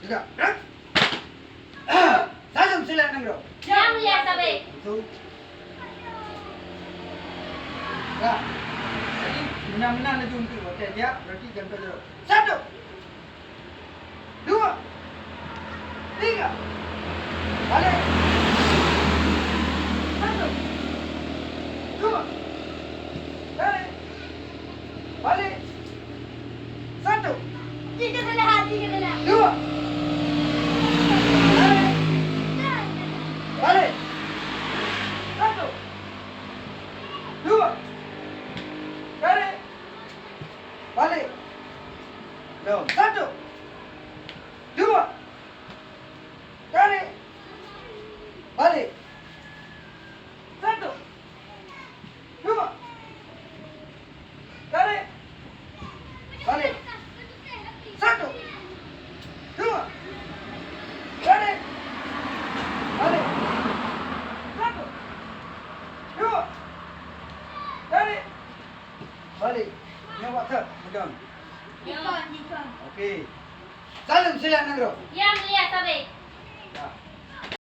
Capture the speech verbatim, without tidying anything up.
Juga. Saleuem silèe nanggroe. Nyang mulia sabé. Langsung. Lah. Jadi, meunan-meunan laju untuk hotel dia, berarti jam tujuh. Satu. Dua. Tiga. Balik. Satu. Dua. Balik. Balik. Satu. Tiga salah, tiga salah. Dua. Balik. Balik. Satu. Dua. Balik. Balik. Jom. Satu. Dua. Tarik. Balik. Satu. Dua. Tarik. Balik. Satu. Dua. Tarik. Balik. Satu. Dua. Tarik. Balik. Nyoe WhatsApp, pegang. Ikon, ikon. Okey. Saleuem silèe nanggroe. Nyang mulia sabé. Ya.